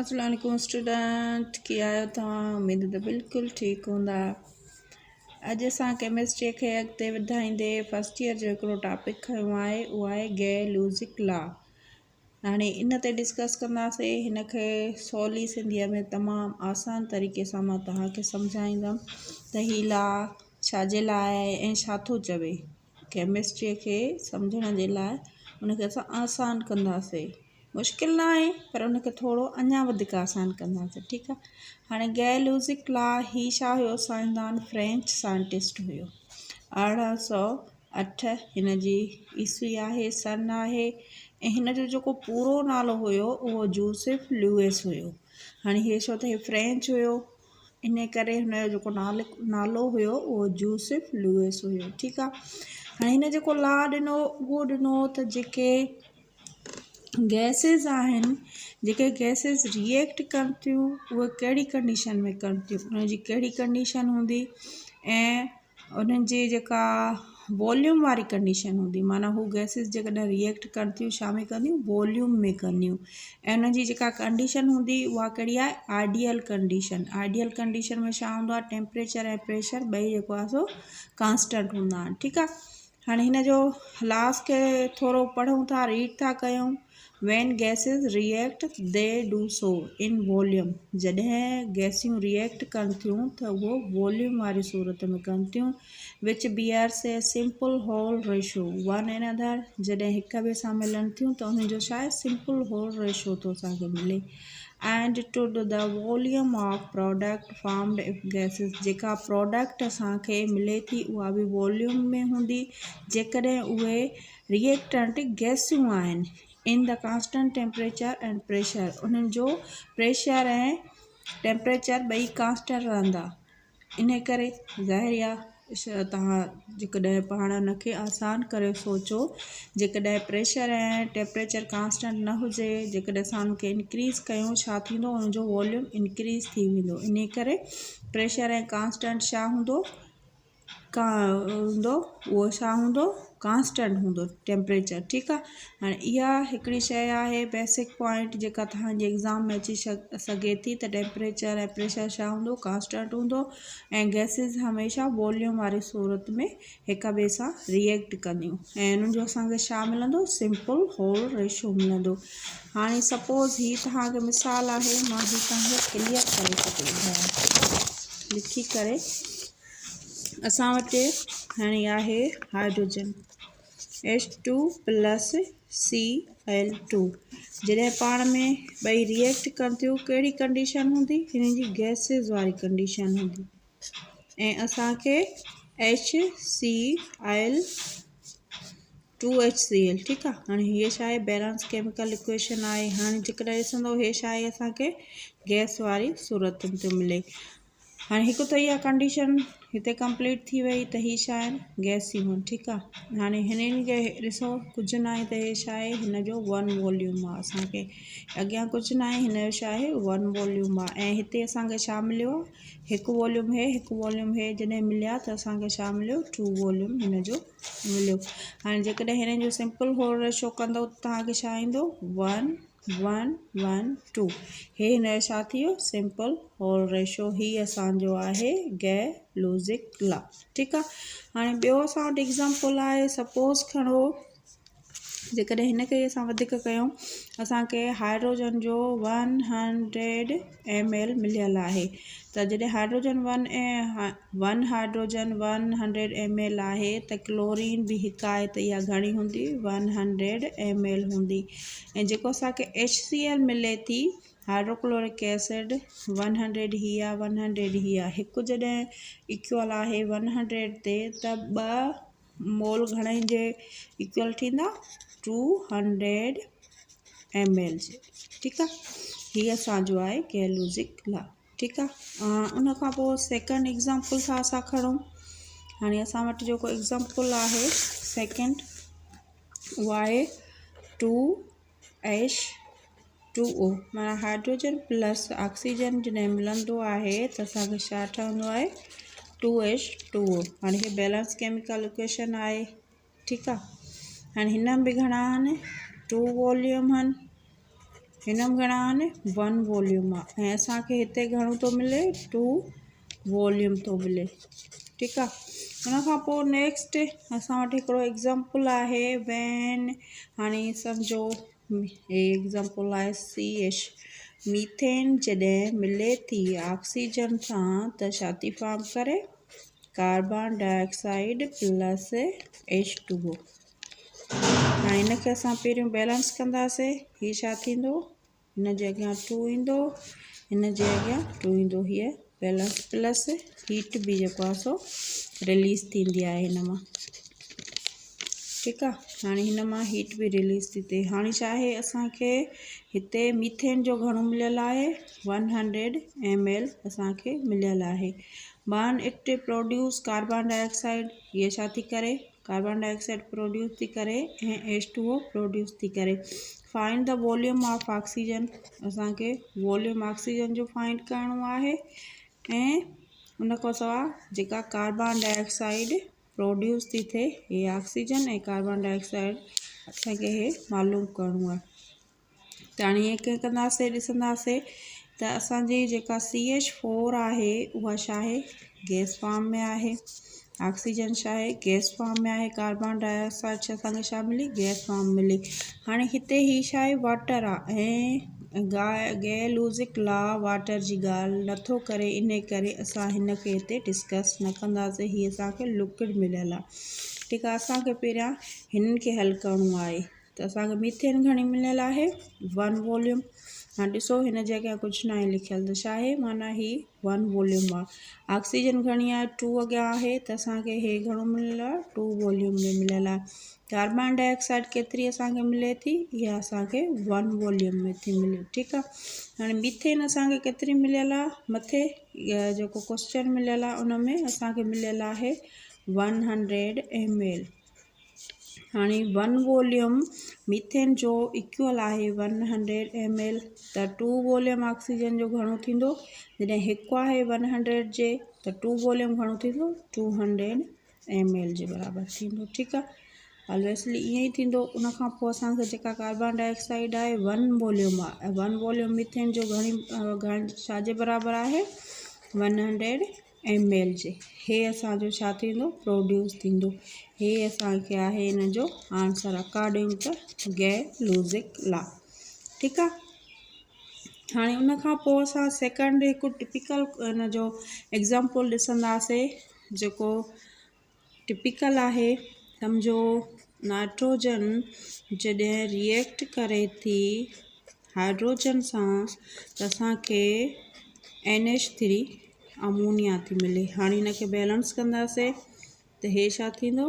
السلام عليڪم اسٽوڊنٽ ڪي آهيو توهان اميد ته بلڪل ٺيڪ هوندا اڄ اسان ڪيمسٽري کي اڳتي وڌائيندي فرسٽ ايئر جو هڪڙو ٽاپڪ کنيو آهي اهو آهي گيلوزڪ لا هاڻي ان تي ڊسڪس ڪنداسين هن کي سولي سنڌيء ۾ تمام آسان طريقي سان مان توهان کي سمجهائيندم ته هي لا ڇا جي لاء آهي ۽ ڇا ٿو چوي ڪيمسٽريء کي سمجهڻ جي لاء ان کي اسان آسان ڪنداسين مشڪل نه آهي پر ان کي ٿورو اڃا وڌيڪ آسان ڪنداسين ٺيڪ آهي هاڻي گيلوزڪ لا هي ڇا هيو سائنسدان فرينچ سائنٽسٽ هيو 1808 هن جي عيسوي آهي سن آهي ۽ هن جو جيڪو پورو نالو هيو اهو جوسف لوئس هيو هاڻي هي ڇو ته هي فرينچ هيو انهي ڪري هن جو جيڪو نالو هيو اهو جوسف لوئس هيو ٺيڪ آ هاڻي هن جيڪو لا ڏنو اهو ڏنو ته جيڪي گيسز آهن جيڪي گيسز ريئيڪٽ ڪن ٿيون اهي ڪهڙي ڪنڊيشن ۾ ڪن ٿيون انهن جي ڪهڙي ڪنڊيشن هوندي ۽ انهن جي جيڪا واليوم واري ڪنڊيشن هوندي معنيٰ هو گئسز جيڪڏهن ريئيڪٽ ڪن ٿيون ڇا ۾ ڪنديون واليوم ۾ ڪنديون ۽ انهن جي جيڪا ڪنڊيشن هوندي اها ڪهڙي آهي آئيڊيل ڪنڊيشن آئيڊيل ڪنڊيشن ۾ ڇا هوندو آهي ٽيمپريچر ۽ پريشر ٻئي جيڪو آهي سو ڪانسٽنٽ هوندا آهن ٺيڪ آهي هاڻي هن جو لاس کي ٿورو پڙهون ٿا ريڊ ٿا ڪيون When gases react, they do so in volume جڏهن گئسيون ريئيڪٽ ڪن ٿيون ته اهو واليوم واري صورت ۾ ڪن ٿيون which bears a simple whole ratio one another جڏهن هڪ ٻئي سان ملن ٿيون ته انهن جو ڇا آهي سمپل هول ريشو ٿو اسان کي ملي and to the volume of product formed if gases جيڪا پراڊڪٽ اسان کي ملي ٿي اها به واليوم ۾ هوندي جيڪڏهن اهي ريئيڪٽنٽ گئسون آهن in the constant temperature and pressure انهن جو پريشر ۽ ٽيمپريچر ٻئي ڪانسٽنٽ رهندا ان ڪري ظاهر آهي توهان جيڪڏهن پاڻ ان کي آسان ڪري سوچو جيڪڏهن پريشر ۽ ٽيمپريچر ڪانسٽنٽ نه هجي جيڪڏهن اسان ان کي انڪريز ڪيون ڇا ٿيندو ان جو واليوم انڪريز ٿي ويندو ان ڪري پريشر ۽ ڪانسٽنٽ ڇا هوندو هوندو اهو ڇا هوندو ڪانسٽنٽ هوندو ٽيمپريچر ٺيڪ آهي هاڻي اها هڪڙي شيء آهي بيسڪ پوائنٽ جيڪا توهان جي ايگزام ۾ اچي سگهي ٿي ته ٽيمپريچر ۽ پريشر ڇا هوندو ڪانسٽنٽ هوندو ۽ گئسز هميشه واليوم واري صورت ۾ هڪ ٻئي سان ريئيڪٽ ڪنديون ۽ انهن جو اسانکي ڇا ملندو سمپل هول ريشو ملندو هاڻي سپوز هي توهان کي مثال آهي مان هي توهان کي ڪليئر ڪري ٿي ٻڌايان لکي ڪري اسان وٽ هاڻي آهي hydrogen H two plus C L two جڏهن پاڻ ۾ ٻئي ريئيڪٽ ڪن ٿيون ڪهڙي ڪنڊيشن هوندي هنن جي گئسز واري ڪنڊيشن هوندي ۽ اسانکي H C L two H C L ٺيڪ آ هاڻي هيء ڇا آهي بيلنس ڪيميڪل اڪويشن آهي هاڻي جيڪڏهن ڏسندو هي ڇا آهي اسانکي گئس واري صورت ۾ ٿو ملي هاڻي هڪ ته اها ڪنڊيشن هتي ڪمپليٽ ٿي وئي ته هي ڇا آهن گئسيون آهن ٺيڪ آهي هاڻي هنن کي ڏسو ڪجهه نه آهي ته هي ڇا آهي هن جو ون واليوم آهي اسانکي اڳيان ڪجهه نه آهي هن جو ڇا آهي ون واليوم آهي ۽ هتي اسانکي ڇا مليو آهي هڪ واليوم هي هڪ واليوم هي جڏهن مليا ته اسانکي ڇا مليو ٽو واليوم هن جو مليو هاڻي جيڪڏهن هنن جو سمپل هول ريشو ڪندو ته توهانکي ڇا ايندو ون ون ون ٽو هي هن جو ڇا ٿي ويو سمپل هول ريشو هي اسان جو آهي گي لوزڪ لا ٺيڪ آ هاڻي ٻيو اسان وٽ ايگزامپل آهي سپوز کڻو جيڪڏهن هن کي اسان وڌيڪ ڪيون اسانکي هائڊروجن جو ون هنڊريڊ ايم ايل مليل آهي ته جڏهن hydrogen one ۽ one hydrogen one hundred M L آهي ته ڪلورين به هڪ آهي ته اها گهڻي هوندي ون هنڊريڊ ايم ايل هوندي ۽ جيڪو اسانکي ايڇ سي ايل ملي ٿي هائڊروڪلورڪ ايسڊ ون هنڊريڊ هي آهي ون هنڊريڊ هي آهي هڪ جڏهن ايڪول آهي ون هنڊريڊ تي ته ٻه مول گهڻي جي ايڪول ٿيندا ٽو هنڊريڊ ايم ايل جي ٺيڪ آ هي اسان جو آهي ڪيلوزڪ لا ٺيڪ آ ان کان پوء سيڪنڊ ايگزامپل ٿا اسان کڻون هاڻي اسان وٽ جيڪو ايگزامپل آهي سيڪنڊ اهو آهي ٽو ايڇ ٽو او معنيٰ هائڊروجن پلس آڪسيجن جڏهن ملندو آهي ته اسانکي ڇا ٺهندو آهي ٽو ايڇ ٽو او هاڻي هي بيلنس ڪيميڪل اڪويشن آهي ٺيڪ آهي هاڻي هن ۾ به گهڻا آهن ٽو واليوم آهن. هن ۾ گهڻا آهن ون واليوم آهي ۽ اسانکي هتي گهڻو ٿو ملي ٽو واليوم ٿو ملي ٺيڪ آهي ان کان پوء نيڪسٽ اسان وٽ هڪڙو ايگزامپل آهي وين هاڻي سمجهو هي ايگزامپل آهي سي ايڇ ميٿين جڏهن ملي ٿي آڪسيجن سان ته ڇا ٿي فارم ڪري carbon dioxide plus H two O. هاڻي هن کي اسان پهريون بيلنس ڪنداسي هي ڇا ٿيندو هن جي اڳيان ٽو ايندو هن جي اڳيان ٽو ايندو هيء بيلنس پلس هيٽ به جيڪو آهي سو رليز ٿيندي آهي هن مان ٺيڪ آهي هاڻي هن مان هيٽ به رليز ٿي ٿئي هاڻي ڇا آهي اسانکي هتي ميٿين جو گهڻو مليل آهي ون هنڊريڊ ايم ايل اسانکي مليل آهي burn it produce carbon dioxide هيء ڇا ٿي ڪري ڪاربان ڊاء آڪسائيڊ پروڊيوس ٿي ڪري ۽ ايڇ ٽو او پروڊيوس ٿي ڪري. Find the volume of oxygen اسانکي واليوم آڪسيجن جو فائنڊ ڪرڻو آهي ۽ ان کان سواء جيڪا ڪاربان ڊاء آڪسائيڊ پروڊيوس ٿي ٿئي هي آڪسيجن ۽ ڪاربان ڊاء آڪسائيڊ اسانکي هي معلوم ڪرڻو آهي. ته هاڻي ائين ڪيئن ڪنداسين ڏسنداسين ته اسانجي جيڪا سي ايڇ فور آهي اها ڇا آهي گئس فارم ۾ آهي آڪسيجن ڇا آهي گئس فارم ۾ آهي ڪاربان ڊاء آڪسائيڊ اسانکي ڇا ملي گئس فارم ملي هاڻي هتي هي ڇا آهي واٽر آهي ۽ گي لوزڪ لا واٽر جي ڳالهه نٿو ڪري ان ڪري اسان هن کي هتي ڊسڪس نه ڪنداسين هي اسانکي لڪوڊ مليل آهي ٺيڪ آهي اسانکي پهريان هنن کي حل ڪرڻو آهي ته اسان کي ميٿين گهڻي مليل آهي ون واليوم هاڻي ڏسو هن جي اڳيان ڪجهه ناهي لکيل ته ڇا آهي معنيٰ هي ون واليوم آهي آڪسيجن گهڻي آهي ٽو اڳيان آهي ته اسانکي هي گهڻو مليل آهي ٽو واليوم ۾ مليل آهي ڪاربان ڊاء آڪسائڊ ڪيتري اسانکي ملي ٿي اها اسانکي ون واليوم ۾ ٿي ملي ٺيڪ آهي هاڻي ميٿين اسانکي ڪيتري مليل آهي مٿي جيڪو ڪوشچن مليل آهي ان ۾ اسانکي مليل آهي ون هنڊريڊ ايم ايل هاڻي ون واليوم ميٿين جو ايڪول آهي ون هنڊريڊ ايم ايل ته ٽو واليوم آڪسيجن جو گهڻو ٿيندو جڏهن هڪ آهي ون هنڊريڊ جي ته ٽو واليوم گهڻو ٿيندو ٽو هنڊريڊ ايم ايل جي برابر ٿيندو ٺيڪ آهي آبويسلي ائين ئي ٿيندو ان کان پوء اسانکي جيڪا ڪاربان ڊاء آڪسائيڊ آهي ون واليوم آهي ون واليوم ميٿين جو گهڻي گهڻ ڇا جي برابر آهي ون هنڊريڊ ايم ايل جي هي اسان جو ڇا ٿيندو پروڊيوس ٿيندو هي اسان کي آهي ان جو آنسر اڪارڊنگ ٽو گي لوزڪ لا ٺيڪ آ هاڻي ان کان پوء اسان سيڪنڊ هڪ ٽپيڪل ان جو ايگزامپل ڏسنداسي جيڪو ٽپيڪل آهي سمجهو نائٽروجن جڏهن ريئيڪٽ ڪري ٿي هائڊروجن سان ته اسانکي اين ايڇ ٿري امونيا ٿي ملي هاڻي هن کي بيلنس ڪنداسي ته هي ڇا ٿيندو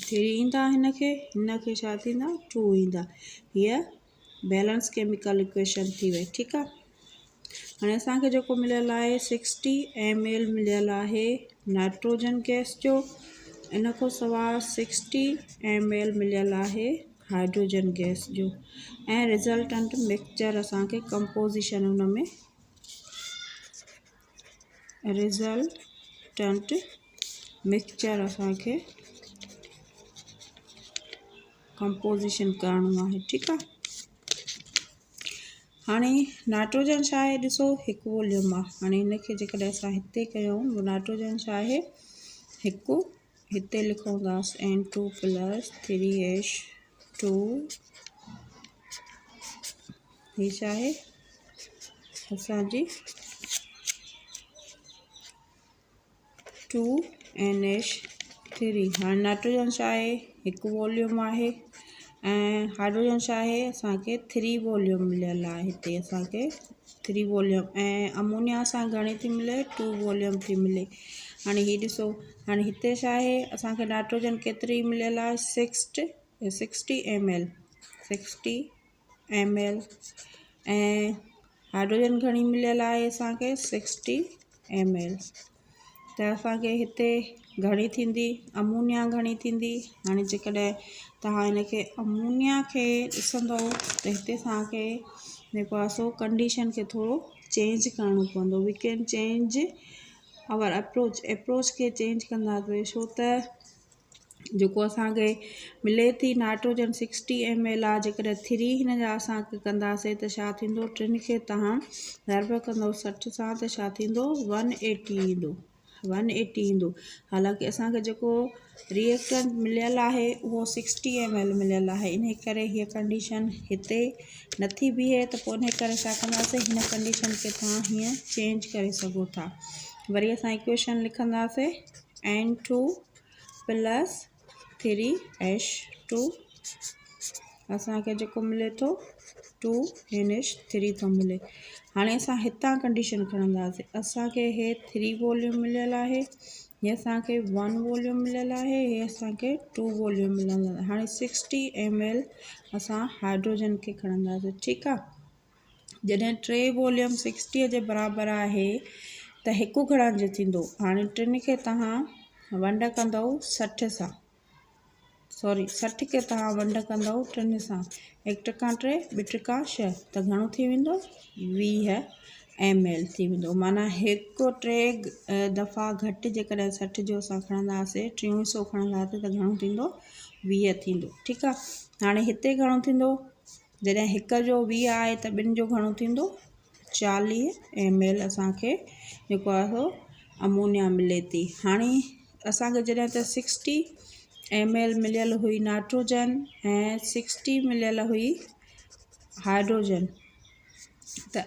ٿري ايندا هن کي هن کي ڇا ٿيندا ٽو ايندا هيء بيلنس ڪيميڪل اڪويشن ٿي وئي ٺيڪ آ هاڻي اسانکي جيڪو مليل آهي سڪسٽي ايم ايل مليل آهي نائٽروجن گئس جو ان کان سواء سڪسٽي ايم ايل مليل آهي هائڊروجن گئس جو ۽ رزلٽنٽ مڪسچر اسانکي ڪمپوزيشن ان ۾ رزلٽنٽ مڪسچر اسانکي ڪمپوزيشن ڪرڻو آهي ٺيڪ آهي هاڻي نائٽروجن ڇا آهي ڏسو هڪ واليوم آهي هاڻي هن کي جيڪڏهن اسان هتي ڪيون نائٽروجن ڇا آهي هڪ هتي لکنداس N two plus three H two هي ڇا آهي اسانجي ٽو اين ايڇ ٿري هاڻي نائٽروجن ڇا آهي هڪ واليوم آهي ۽ هائڊروجن ڇا آهي اسانکي ٿري واليوم مليل آهي هتي اسانکي ٿري واليوم ۽ امونيا اسان گهڻي ٿي ملي ٽو واليوم ٿي ملي هاڻي هي ڏسو هاڻي هتي ڇا آهي اسانکي نائٽروجن ڪيتري مليل آهي sixty M L sixty M L ۽ hydrogen گهڻي مليل آهي اسانکي سڪسٽي ايم ايل ته اسانکي هتي گهڻي ٿيندي امونيا گهڻي ٿيندي هاڻي جيڪڏهن توهان هن کي امونيا کي ڏسندو ته هتي اسانکي جيڪو آهي سو ڪنڊيشن کي ٿورو چينج ڪرڻو پوندو we can change our approach approach کي چينج ڪنداسين ڇو ته جيڪو اسان کي ملي ٿي نائٽروجن سڪسٽي ايم ايل آ جيڪڏهن ٿري هن جا اسان ڪنداسين ته ڇا ٿيندو ٽن کي توهان ضرب ڪندو 60 سان ته ڇا ٿيندو ون ايٽي ايندو، ون ايٽي ايندو. حالانڪه اسان کي جيڪو ريئيڪٽنٽ مليل آهي اهو سڪسٽي ايم ايل مليل آهي، ان ڪري هيء ڪنڊيشن هتي نٿي بيهي ته پوء ان ڪري ڇا ڪنداسين هن ڪنڊيشن کي توهان هيئن چينج ڪري سگهو ٿا. وري اسان ايڪويشن لکنداسين N two plus three H two اسان کي جيڪو ملي ٿو ٽو اين ايڇ ٿري ٿو ملي. هاڻي اسان هتان ڪنڊيشن کڻنداسين. اسانکي هي ٿري واليوم مليل آهي، هي اسانکي ون واليوم مليل آهي، هي اسانکي ٽو واليوم مليل آهي. هاڻي سڪسٽي ايم ايل اسان هائڊروجن کي کڻنداسين. ٺيڪ آهي، جڏهن ٽي واليوم سڪسٽيء جي برابر آهي ته هڪ گهڻن جو ٿيندو؟ هاڻي ٽن کي توهان ونڊ ڪندؤ 60 سان، سوري 60 کي توهان ونڊ ڪندؤ ٽن سان، هڪ ٽڪا ٽي، ٻه ٽڪا ڇهه، ته گهڻو ٿي ويندو؟ 20 ايم ايل ٿي ويندو. معنيٰ هڪ ٽي دفعا گهٽ جيڪڏهن 60 جو اسان کڻنداسين، ٽيون حصو کڻنداسين ته گهڻو ٿيندو؟ 20 ٿيندو. ٺيڪ آهي، هاڻي هتي گهڻو ٿيندو؟ جڏهن هڪ جو 20 آهي ته ٻن جو گهڻو ٿيندو؟ 40 ايم ايل اسانکي جيڪو آهي سو امونيا ملي ٿي. هاڻي اسانکي جڏهن ته سڪسٽي ايم ايل مليل هئي نائٽروجن ۽ سڪسٽي مليل هئي هائڊروجن، ته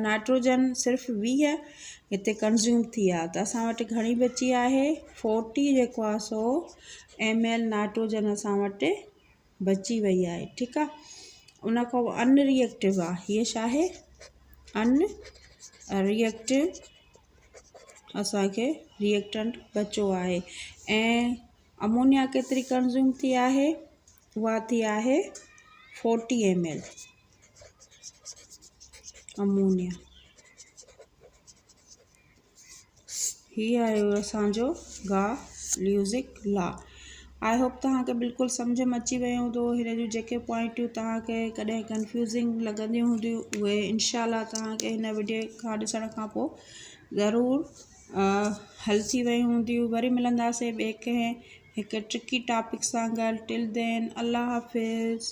نائٽروجن صرف 20 هتي ڪنزيوم ٿي آهي ته اسان وٽ گهڻي بچي آهي؟ فورٽي جيڪو آهي سو ايم ايل نائٽروجن اسان وٽ بچي وئي آهي. ٺيڪ آ، ان کان پوء ان ري ايڪٽو آ، هيء ڇا آهي؟ ان ري ايڪٽو اسانکي ري ايڪٽنٽ بچو آهي. ۽ امونيا ڪيتري ڪنزيوم ٿي آهي؟ اها ٿي آهي فورٽي ايم ايل امونيا. هي آهيو اسان جو گا ليوزڪ لا. I hope توهان کي بلڪل سمجهه ۾ اچي ويو هوندو. هن جون جيڪي پوائنٽيون توهان کي ڪڏهن ڪنفيوزنگ لڳنديون هونديون اهي انشاء الله توهان کي هن وڊيو کان ڏسڻ کان پوء ضرور حل ٿي ويون هونديون. وري ملنداسين ٻئي ڪنهن هڪ ٽرڪي ٽاپڪ سان گڏ. ٽل دين الله حافظ.